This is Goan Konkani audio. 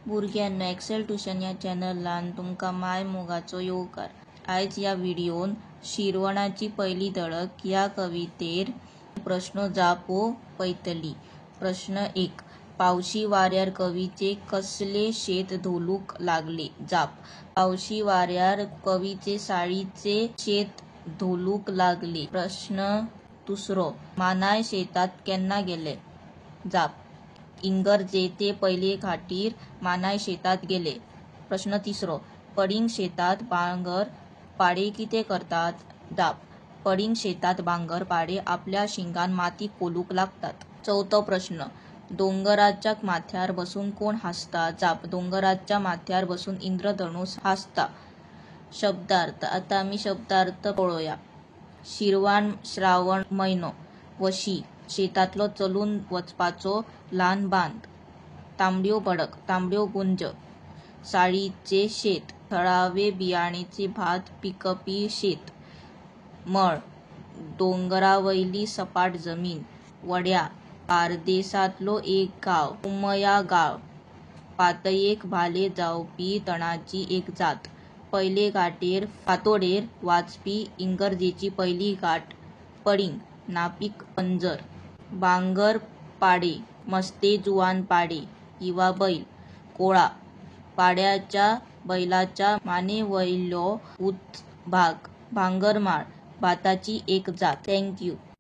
भुरग्यांनो, एक्सेल ट्युशन ह्या चॅनलान तुमकां my मोगाचो येवकार. आयज ह्या व्हिडियोन शिरवणाची पयली दळक ह्या कवितेर प्रश्नो जापो पळयतली. प्रश्न 1. पावशी वाऱ्यार कवीचे कसले शेत धोलूंक लागले? जाप. पावशी वाऱ्यार कवीचे साळीचे शेत धोलूंक लागले. प्रश्न 2. मानाय शेतात केन्ना गेले? जाप. इगर्जेंत पयले घांटीर मानाय शेतात गेले. प्रश्न 3. पडींग शेतात बांगर पाडे कितें करतात? जाप. पडींग शेतात बांगर पाडे आपल्या शिंगान माती कोलूंक लागतात. चवथो प्रश्न. दोंगराच्या माथ्यार बसून कोण हांसता? जाप. दोंगराच्या माथ्यार बसून इंद्रधनूस हांसता. शब्दार्थ. आतां आमी शब्दार्थ पळोवया. शिरवाण श्रावण म्हयनो. वशी शेतांतलो चलून वचपाचो ल्हान बांद. तांबड्यो भडक तांबड्यो गुंज. साळीचे शेत थळावे बियाण्याचे भात पिकपी शेत. मळ दोंगरावयली सपाट जमीन. वड्या बार्देसांतलो एक गांव. उमया गांव पातयेक भाले जावपी तणाची एक जात. पयले घांटेर फांतोडेर वाजपी इगर्जेची पयली घांट. पडींग नापीक बंजर. बांगर पाडे मस्ते जुवान पाडे किंवा बैल. कोळा पाड्याच्या बैलाच्या मानेवयलो ऊंच भाग. भांगरमाळ भाताची एक जात. Thank you.